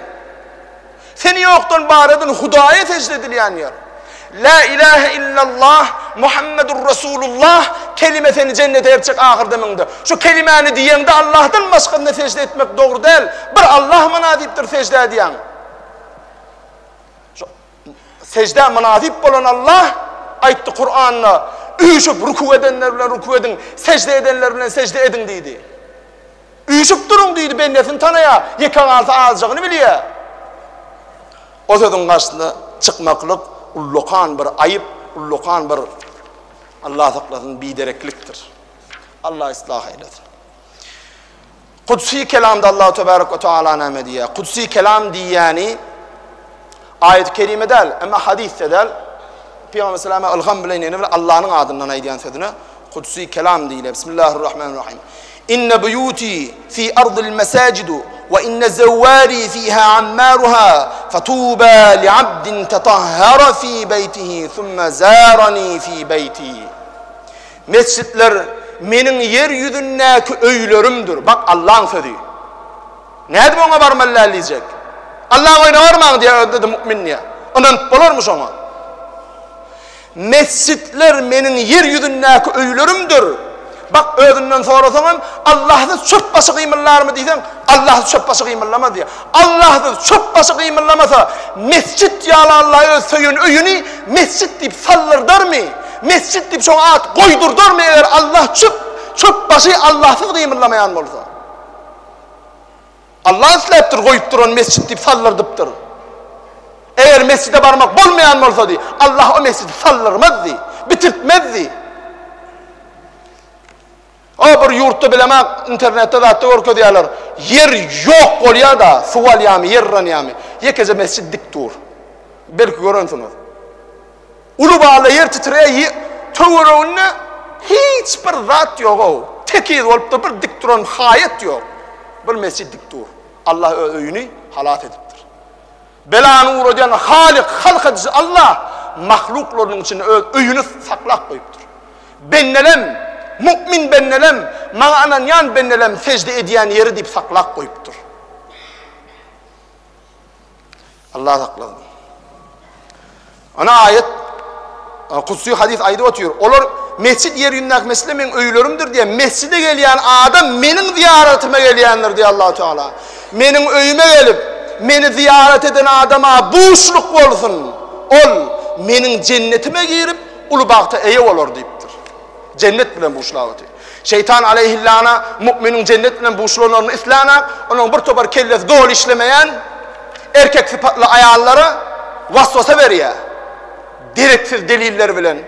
Seni ýokdan bar eden Hudaýa sežde edilýän ýer. Lä ilähe illallah Muhammedur Rasulullah kelime seni jennete eltjek ahyr demiňde. Şu kelimäni diýeňde Allahdan başgasyna sežde etmek dogry däl. Bir Allah mynasypdyr seždä diýäň. Şu seždä mynasyp bolan Allah aýtdy Kuranda, üýşüp ruku edenler bilen ruku ediň, sežde edenler bilen sežde ediň diýdi. Üýşüp duruň diýdi, bendesini tanaýar, ýeke galsa azjagyny bilýär. O sözüň garşysyna çykmaklyk ullakan bir aýyp, ullakan bir Allah saklasyn bidereklikdir. Allah yslah eýlesin. Kudsy kelamda Allahu tebarek we taala näme diýýär? Kudsy kelam diýýäni aýat-y kerime däl, emma hadysda däl. Pygamber salama ylham bilen ýene bir Allanyň adyndan aýdýan sözüne Kudsy kelam diýilýär. Bismillahirrahmanirrahim. Inne buýuti fi ardil mesajidu we inne zewwari fiha ammaruha fatuba li abdin tatahhara fi beýtihi thumma zarani fi beýti. Mesjitler meniň ýer ýüzündäki öýlerimdir. Bak Allaň sözi. Nädip oňa barmaly däl diýjek? Allaň öýüne barmaň diýýär özde-de mu'min diýýär. Ynanyp bolarmy şoňa? Mesjitler meniň ýer ýüzündäki öýlerimdir. Bak, özünden sorasaňam, Allahsyz çöp başy gymyldarmy diýseň, Allahsyz çöp başy gymyldamaz diýýär. Allahsyz çöp başy gymyldamasa, mesjit ýaly Allah öz söýen öýüni mesjit diýip saldyrdarmy? Mesjit diýip şoňa at goýdurdarmy eger Allah çöp, çöp başy Allahsyz gymyldamaýan bolsa? Allah isläpdir goýup duran mesjit diýip saldyrdypdyr. Eger mesjide barmak bolmaýan bolsady, Allah o mesjidi saldyrmazdy, bitirtmezdi. O bir ýurtda bilemak internetde zatda görkezýärler. Ýer ýok bolýar-da, suw alýarmy, ýer yranýarmy? Ýekeje mesjit dik dur. Belki görensiňiz. Uly bala ýer titreýär, töwereginde hiç bir zat ýog-ow. Tekiz bolup dur, bir dik duran haýat ýok. Bir mesjit dik dur. Allah öz öýüni halas edipdir. Belany ugradýan Halyk, halk ediji Allah mahluklarynyň içinde öz öýüni saklap goýupdyr. Bendelem, mu'min bendelem, maňa ynanýan bendelem sežde edýän ýeri diýip saklap goýupdyr. Allah saklasyn. Ana aýat. Kudsy hadys aýdyp otyr. Olar mesjit ýer ýüzündäki mesjitler meň öýlerimdir diýýär. Mesjide gelýän adam meniň zyýaratyma gelýändir diýýär Allahu Teala. Meniň öýüme gelip, meni zyýarat eden adama buşluk bolsun. Ol meniň jennetime girip, uly bagta eýe bolar diýipdir. Jennet bilen buşlap otyr. Şeýtan aleýhillana mu'miniň jennet bilen buşlanaryny islänak, onuň bir topar kellesi doly işlemeýän erkek sypatly aýallara waswasa berýär. Dereksiz deliller bilen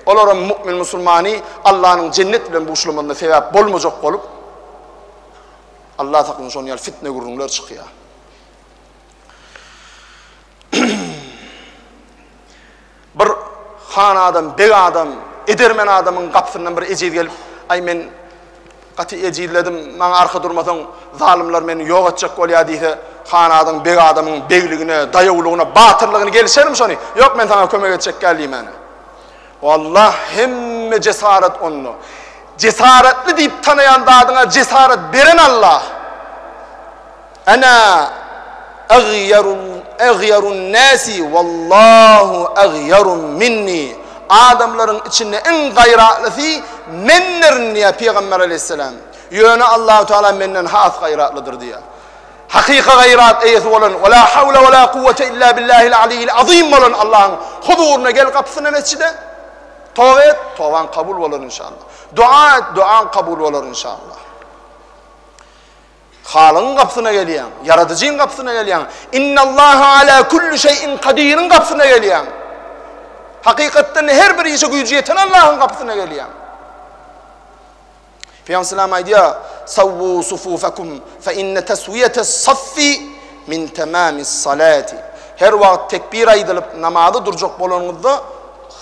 olaram mu'min musulmany Allanyň jennet bilen buşlamagyna sebäp bolmajak bolup, Allah saklasyn şonuň ýaly fitne gürrüňler çykýar. Bir han adam, beg adam, edermen adamyň gapysyndan bir ejiz gelip, Aý men gaty ejizledim, maňa arka durmasaň, zalymlar meni ýok etjek bolýar diýse, han adam, beg adamyň begligine, daýawlygyna, batyrlygyna gelişerim şony. Ýok, men saňa kömek etjek däl diýmäne. Wallah, hemme jesaret onda. Jesaretli diýip tanaýan zadyňa jesaret beren Allah. Ana aghyarun nasi wallahu aghyaru minni. Adamlaryň içinde iň gaýratlysy mendirin diýýär Pygamber aleyhisselam. Ýöne Allahu Teala menden has gaýratlydyr diýýär. Hakyky gaýrat eýesi bolan we la hawla we la kuwwete illa billahil aliyyil azim bolan Allahyň huzuryna gel gapysyna mesjide. Toba et, tobaň kabul bolar inşallah. Dua et, duaň kabul bolar inşallah. Halygyň gapysyna gelýäň, Ýaradyjyň gapysyna gelýäň, Innallaha ala kulli şeýin Kadiriň gapysyna gelýäň. Hakykatdan her bir işe güýji ýeten Allahyň gapysyna gelýäň. Pygamber sallam aýdýar, Sawwu sufufakum fe inne teswiýete saffi min tamamis salati. Her wagt tekbir aýdylyp namaza durjak bolanyňyzda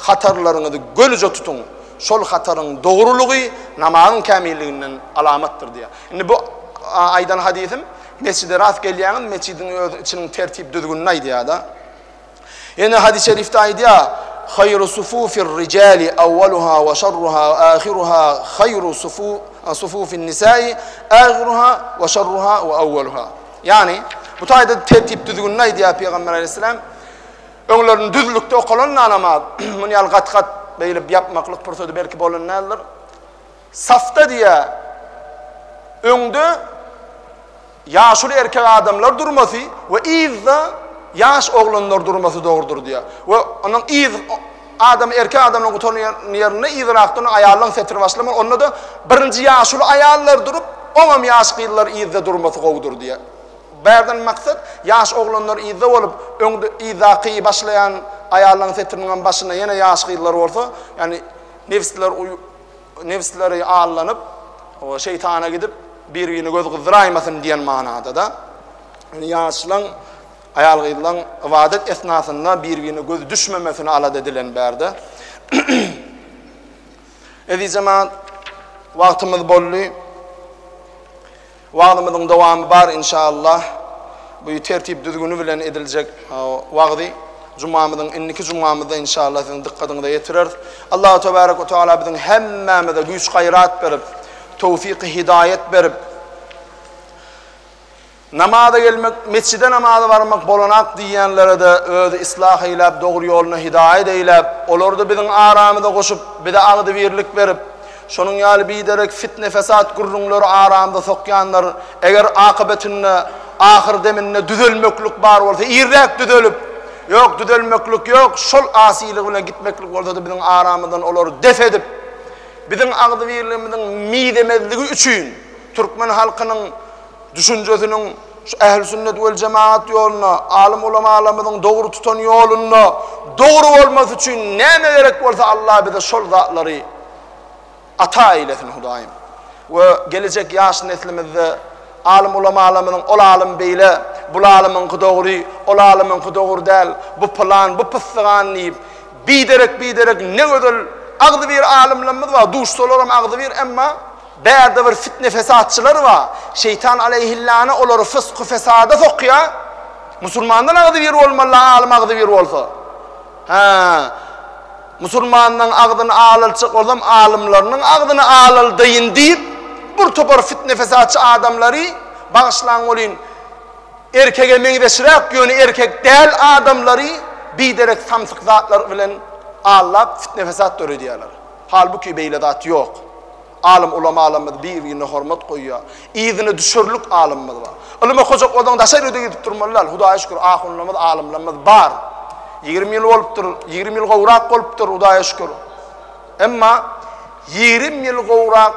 hatarlaryňyzy gönüje tutuň. Şol hataryň dogrulygy namazyň kämilliginden alamatdyr diýýär. Indi bu aýdan hadysym mesjide rast gelýäňiz, mesjidiň öz içiniň tertip-düzgünini aýdýar-da. Ýene hadys şerifde aýdýar, Haýru sufufir rijali awwaluha we şarruha we ahiruha haýru sufufin nisai ahiruha we şarruha we awwaluha. Ýagny bu taýda tertip-düzgünini aýdýar Pygamber aleyhisselam. Öňlerini düzlükde okalan namaz, muny ýaly gat-gat beýlip ýapmaklyk pursady belki bolan däldir. Safda diýýär, öňde ýaşuly erkek adamlar durmasy we yzda ýaş oglanlar durmasy dogrudyr diýýär. We onuň yz adam erkek adamlaryň gutaran ýerinde yzrakdan aýallaryň setiri başlamaly. Onda-da birinji ýaşuly aýallar durup, oňam ýaş gyzlar yzda durmasy gowudyr diýýär. Bärden maksat, ýaş oglanlar yzda bolup, öňde yzdaky başlaýan aýallaryň setiriniňem başynda ýene ýaş gyzlar bolsa, ýagny nebisler nebisleri allanyp, şeýtana gidip, bir-birine göz gyzdyraýmasyn diýen manada-da. Ýagny ýaşlaň, aýal-gyzlaň ybadat esnasynda bir-birine gözi düşmemesini alada edilen bärde. Eziz jemagat, wagtymyz boldy. Wagzymyzyň dowamy bar inşallah. Bu tertip düzgüni bilen ediljek wagzy jumamyzyň indiki jumamyzda inşallah siziň dykgatyňyza ýetireris. Allahu tebarek we teala biziň hemmämize güýç gaýrat berip, towfyky hidaýet berip, namaza gelmek, mesjide namaza barmak bolanak diýýänlere-de özi islah eýläp, dogry ýoluna hidaýet eýläp, olary-da biziň aramyza goşup, bize agzybirlik berip, Şonuň ýaly biderek fitne-fesat gürrüňleri aramyza sokýanlar, eger akybetinde, ahyr deminde düzelmeklik bar bolsa, irräk düzelip, ýok, düzelmeklik ýok, şol asylygy bilen gitmeklik bolsa-da biziň aramyzdan olary def edip, biziň agzybirligimiziň mizemezligi üçin türkmen halkynyň düşünjesiniň şu ähli-sünnet wel-jemagat ýoluna, alym-ulamalarymyzyň dogry tutan ýolunda dogry bolmasy üçin näme gerek bolsa Allah bize şol zatlary ata eýlesin Hudaýym. We gelejek ýaş neslimizde alym-ulamalarymyzyň ol alym beýle, bul alymyňky dogry, ol alymyňky dogry däl, bu pylan, bu pyssygan diýip, biderek-biderek ne gözel agzybir alymlarymyz bar, duşsalaram agzybir, emma Bärde bir fitne-fesatçylar bar. Şeýtan aleýhillana olary fysky-fesada sokýar. Musulmandan agzybir bolmaly, alym agzybir bolsa. Hä. Musulmanlaryň agzyny alaltjak bolsam, alymlarynyň agzyny alaldaýyn diýip, bir topar fitne-fesatçy adamlary, bagyşlaň welin, erkege meňzeşräk, ýöne erkek däl adamlary biderek samsyk zatlar bilen. Allap fitne-fesat döredýärler. Halbuki beýle zat ýok. Alym ulamalarymyz bir-birine hormat goýýar. Yzyna düşerlik alymymyz bar. Ylym okajak bolsaň daşary ýurda gidip durmaly däl. Hudaýa şükür ahunlarymyz, alymlarymyz bar. 20 ýyl bolupdyr, 20 ýyl gowrak bolupdyr, Hudaýa şükür. Emma 20 ýyl gowrak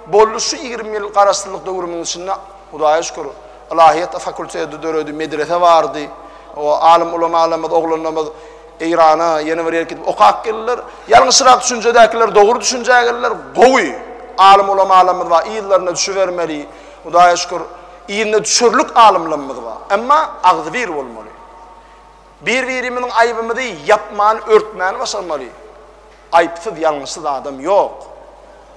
boldy şu 20 ýyl garaşsyzlyk döwrümiň içinde Hudaýa şükür ylahyýet fakulteti döredi, medrese bardy. O alym ulamalarymyz, oglanlarymyz Eýrana, ýene bir ýere gidip okap geldiler. Ýalňyşrak düşünjedäkiler dogry düşünjä geldiler. Gowy. Alym-ulamalarymyz bar, yzlaryna düşübermeli. Hudaýa şükür, yzyna düşerlik alymlarymyz bar. Emma agzybir bolmaly. Bir-birimiziň aýbymyzy ýapmany, örtmäni başarmaly. Aýypsyz, ýalňyşsyz adam ýok.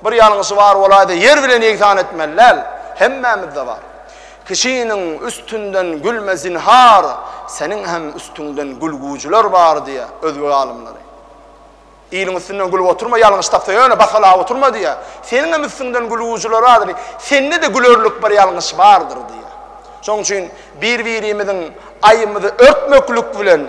Bir ýalňyşy bar bolaýsa ýer bilen ýegsan etmeli däl. Hemmämizde bar. Kişiniň üstünden gülme zinhar, seniň hem üstüňden gülgüjiler bar diýýär özbek alymlary. Iliň üstünden gülüp oturma, ýalňyş tapsa ýöne basalap oturma diýýär. Seniň hem üstüňden gülgüjiler bardyr, sende-de gülerlik bir ýalňyş bardyr diýýär. Şonuň üçin bir-birimiziň aýymyzy örtmeklik bilen,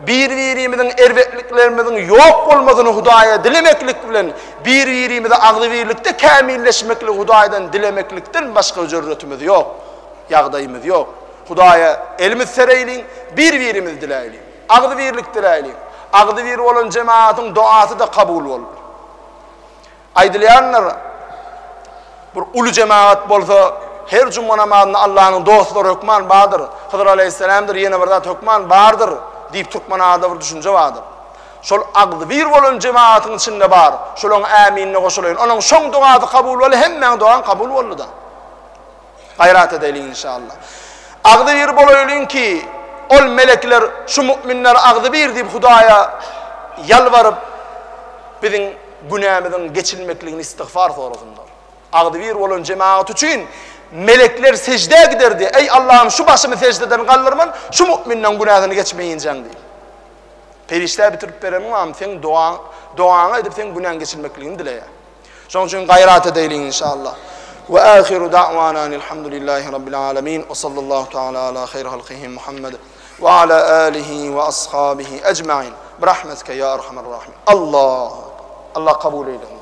bir-birimiziň erbetliklerimiziň ýok bolmasyny Hudaýa dilemeklik bilen, bir-birimizi agzybirlikde kämilleşmekligi Hudaýdan dilemeklikden başga jürretimiz ýok, ýagdaýymyz ýok. Hudaýa elimiz sereýliň, bir-birimizi diläýliň. Agzybirlik diläýliň. Agzybir bolan jemagatyň dogasy-da kabul bolar. Aýdylýandyr, bir uly jemagat bolsa, her juma namazynda Allanyň dostlary hökman bardyr, Hydyr aleýhissalamdyr, ýene bir zat hökman bardyr diýip türkmen arada bir düşünje bardyr. Şol agzybir bolan jemagatyň içinde bar, şolaň äminine goşulaýyn. Onuň şoň dogasy kabul boldy, hemmäň dogaň kabul boldy-da. Gaýrat edeliň inşallah. Agzybir bolaýlyň ki, ol melekler şu mu'minler agzybir diýip Hudaýa ýalbaryp, biziň günämiziň geçilmekligini istigfar sorasynlar. Agzybir bolan jemagat üçin melekler seždä giderdi, Eý Allahym şu başymy seždeden galdyrman, şu mu'minleň günäsini geçmeýinjäň diýip. Perişdä bitirip bereniň barmy, seň dogaň, dogaňy edip seň günäň geçilmekligini dileýär. Şonuň üçin gaýrat edeýliň inşallah. We ahiru da'wana enilhamdülillahi rabbil alamin we sallallahu taala ala haýr halkihi Muhammed we ala alihi we ashabihi ecmaîn. Bi rahmetike ya erhamer rahimin. Allahu ekber. Allah kabul eýlesin.